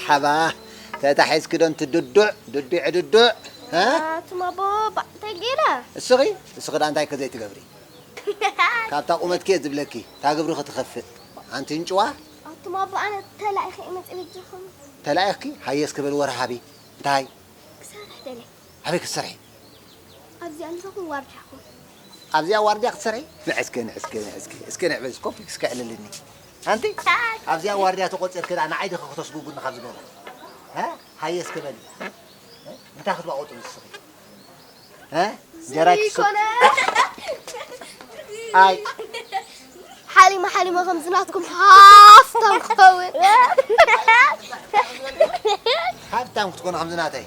ሓባ ተታሒዝኪ ዶ እንትድዱዕ ድዱዕ ድዱዕ? እ? ኣቱም ኣቦ፣ እንታይ ገይረ? እስኺ እስኺ ደኣ እንታይ ከ ዘይትገብሪ? ካብታ ቁመትኪ እየ ዝብለኪ፣ እታ ግብሪ ክትኸፍእ። ኣንቲ እንጭዋ። ኣቱም ኣቦ፣ ኣነ ተላኢኸ እየ መፂእ በጃኹም። ተላኢኽኪ? ሃየ እስኪ በሊ ወርሃቢ። እንታይ? ክሰርሕ ደልየ። ኣበይ ክትሰርሒ? ኣብዚኣ ምሳኹም ዋርድያ ክኾን። ኣብዚኣ ዋርድያ ክትሰርሒ? ንዕስከ ንዕስከ ንዕስከ እስከ ንዕበ እስኮ እስከ ዕልልኒ። ኣንቲ ኣብዚኣ ዋርድያ ተቆፂርኪ ደኣ ንዓይ ዲኺ ክተስጉጉኒ ካብዚ ገዛ? ሃየ እስከ በሊ። እንታይ ክትባቆጡ ንስኺ? እ? እንጀራ ይትሰ- ይኮነ። ኣይ ሓሊመ ሓሊመ ከምዚ ናትኩም ሃፍታም ክኸውን። ሃብታም ክትኮኑ ከምዚ ናተይ።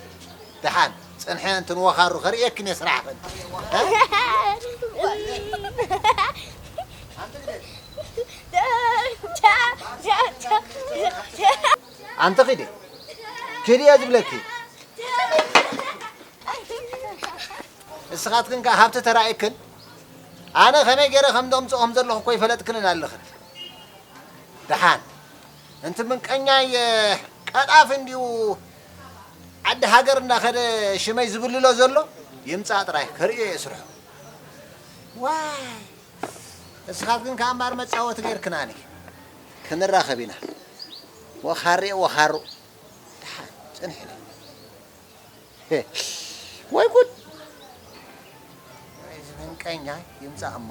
ደሓን ፅንሐ እንትንወኻሩ ከርእየክን እየ ስራሕኽን። እ? ኣንቲ ኺዲ ኪዲ እየ ዝብለኪ። እስኻትክን ከኣ ሃብቲ ተራእየክን ኣነ ከመይ ገይረ ከም ደምፅኦም ዘለኹ እኮ ይፈለጥክንን ኣለኽን። ደሓን እንቲ ምንቀኛይ ቀጣፍ እንዲዩ ዓዲ ሃገር እንዳኸደ ሽመይ ዝብልሎ ዘሎ ይምፃእ ጥራይ ከርእዮ እየ ስርሑ። ዋይ እስኻትክን ከኣ እምበኣር መፃወቲ ገይርክናኒ። ክንራኸብ ኢና። ወኻሬ ወኻሩ ደሓን ፅንሕኒ። ወይ ጉድ! ዝንቀኛ ይምጻእ እሞ።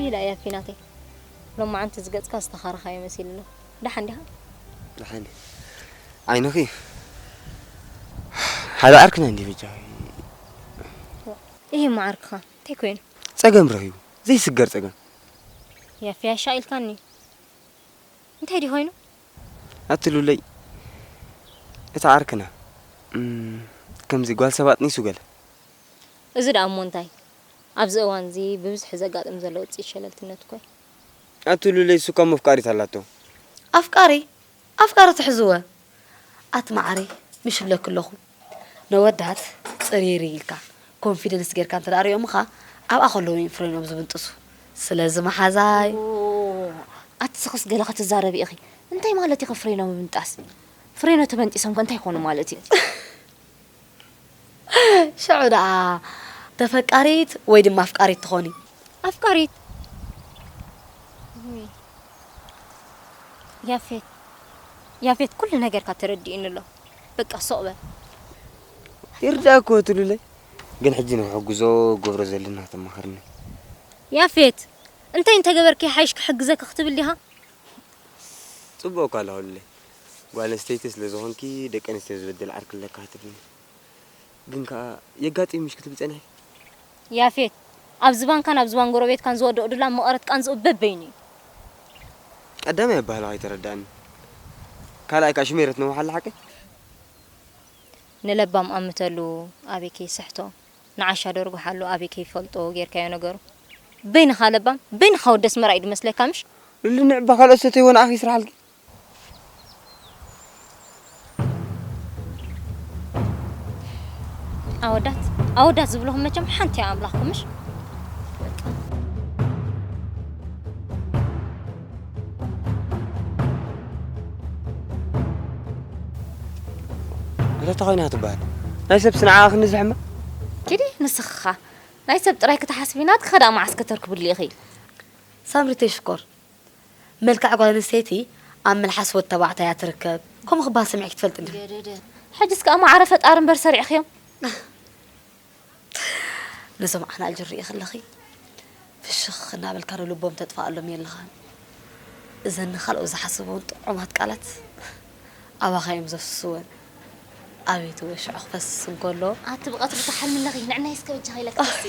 ኢላ እያ ፊናተይ። ሎማዓንቲ ዝገጽካ ዝተኻረኻዮ መሲሉ ኣሎ። ደሓን ዲኻ? ደሓን እየ። ዓይንኺ ሓደ ዓርክና እንዲ በጃ። ይሄ መዓርክኻ እንታይ ኮይኑ? ጸገም ረኺቡ። ዘይስገር ጸገም። ያፊ ኣሻቒልካኒ። እንታይ ድዩ ኮይኑ? ኣቲ ሉለይ፣ እታ ዓርክና፣ እም፣ ከምዚ ጓል ሰብ ኣጥኒሱ ገለ። እዚ ደኣ እሞ እንታይ? ኣብዚ እዋን እዚ ብብዝሒ ዘጋጥም ዘሎ ውጽኢት ሸለልትነት እኮ እዩ። ኣቲ ሉለይ፣ እሱ እኳ መፍቃሪት ኣላቶ። ኣፍቃሪ? ኣፍቃሪ ትሕዝወ? ኣቲ መዓረይ፣ ምሽ እብለኪ ኣለኹ። ነወዳት ጽሪሪ ኢልካ፣ ኮንፊደንስ ጌርካ እንተ ደኣ ሪኦምኻ፣ ኣብኣ ከለዉ እዮም ፍሬኖም ዝብንጥሱ። ስለዚ መሓዛይ። ኦ፣ ኣቲ ስኽስ ገለ ክትዛረቢ ኢኺ። እንታይ ማለት ኢኺ ፍሬኖም ምብንጣስ? ፍሬኖ ተበንጢሶም ከ እንታይ ይኾኑ ማለት እዩ? ሽዑ ደኣ ተፈቃሪት ወይ ድማ ኣፍቃሪት ትኾኒ? ኣፍቃሪት? ውይ። ያፌት፣ ያፌት፣ ኩሉ ነገርካ ተረዲኡኒ ኣሎ። በቃ ሱቕ በል። ይርዳእኮ ትሉለይ። ግን ሕጂ ንክሕግዞ ክገብሮ ዘለና ተማኸርኒ። ያፌት፣ እንታይ እንተገበርኪ ሓይሽ ክሕግዘኪ ክትብል ዲኻ? ጽቡቕ እኳ ኣለኹ ሉለይ። ጓል ኣንስተይቲ ስለ ዝኾንኪ ደቂ ኣንስትዮ ዝበድል ዓርኪ ኣለካ ክትብልኒ። ግን ከኣ የጋጥም ምሽ ክትብል ጸኒሕኪ? ያፌት፣ ኣብ ዝባንካን ኣብ ዝባን ጎረቤትካን ዝወድኦ ዱላ መቐረት ቃንዝኡ በበይኑ እዩ። ቀዳማይ ኣባህላ ኣይተረዳእኒ። ካልኣይ ከኣ ሽሜረት ነውሓላ ሓቂ? ንለባም ኣምተሉ ኣበይ ከይስሕቶ፣ ንዓሻ ደርጉሓሉ ኣበይ ከይፈልጦ ጌርካዮ ነገሩ። በይንኻ ለባም፣ በይንኻ ወዲ ኣስመራ እዩ ድመስለካ ምሽ? ሉሊ ንዕባ ካልኦት ሰተይዎ ንኣኺ ይስርሓልኪ። ኣወዳት፣ ኣወዳት ዝብልኹም መቸም ሓንቲ እያ ኣምላኽኩም ምሽ? እታ ተኾይና ትበሃል። ናይ ሰብ ስንዓ ክንዝሕማ። ኪዲ ንስኻ ናይ ሰብ ጥራይ ክትሓስቢ ናትኪ ከ ደኣ መዓስ ከተርክብሉ ኢኺ? ሳምሪተይ ሽኮር፣ መልክዕ ጓል ኣንስተይቲ ኣብ መልሓስ ወዲ ተባዕታይ እያ ትርከብ። ከምኡ ክበሃል ሰሚዕኪ ትፈልጢ እንዲ? ገደደ። ሕጅስ ከኣ ማዕረ ፈጣሪ እምበር ሰሪዕኽዮም። ነዞም ዓናእጅ ርኢኺ ኣለኺ? ፍሽኽ እናበልካ ዶ ልቦም ተጥፍኣሎም የለኻን? እዘን ንኻልኦት ዝሓስቡ እውን ጥዑማት ቃላት ኣባኻ እዮም ዘፍስስወን። ኣቤት እወ ሽዑ ክፈስስ እንከሎ። ኣቲ ብቐትሪ ትሓልሚ ኣለኺ፣ ንዕናይ እስከ በጃኺ ኢለኪ ተሲ።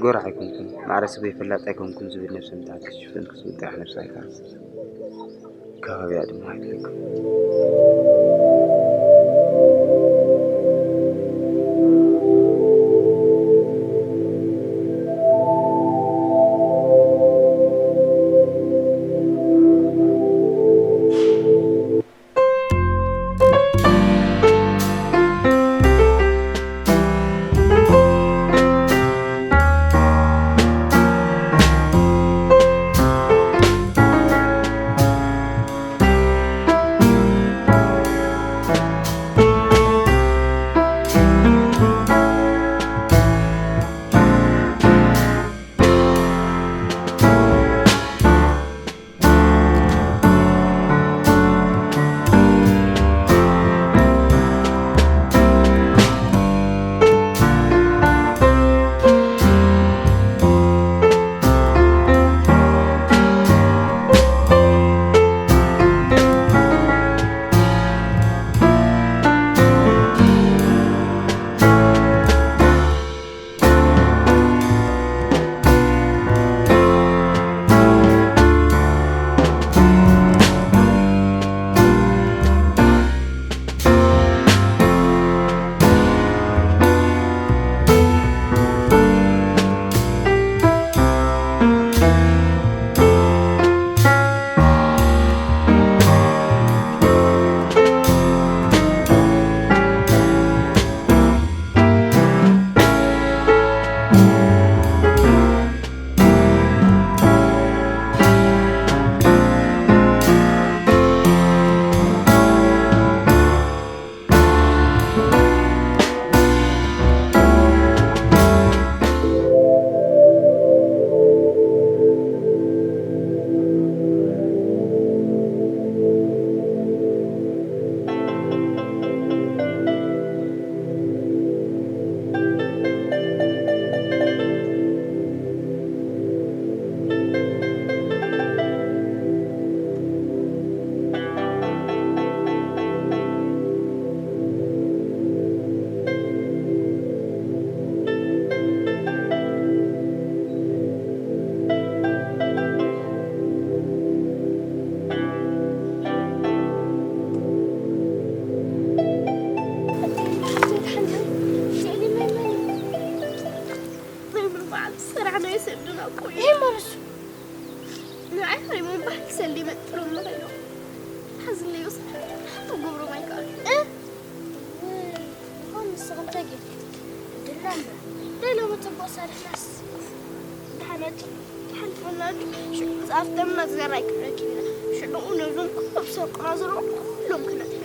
ጎራሕ ኣይኮንኩን፣ ማዕረ ሰበይ ፈላጥ ኣይኮንኩን ዝብል ነብሰ ምትሓት ክትሽፍን ክትብል ጥራሕ ነብሳ ኣይትሓስብ። ከባቢኣ ድማ ኣይትልክም። ስራሕ ናይ ሰብ ድና እኮ እዩ። ይሄ ማለት ንዓይ ከይሞን ባህል ሰሊመ ጥርም ከይዶ ሓዝለዮ ስራሕ ሓንቲ ገብሮም ኣይከኣል። እ? ይኾን ንስኹም ተጌ ድና እምበር። ናይ ሎሚ ጽቡቕ ሰሪሕናስ ድሓነቱ ሓልፈና። ሽዑ ዝኣፍተምና ዘራይ ክረኪብና። ሽዑ ነዞም ኩሎም ሰብ ቅራዝሮ ኩሎም ክነጥፍ።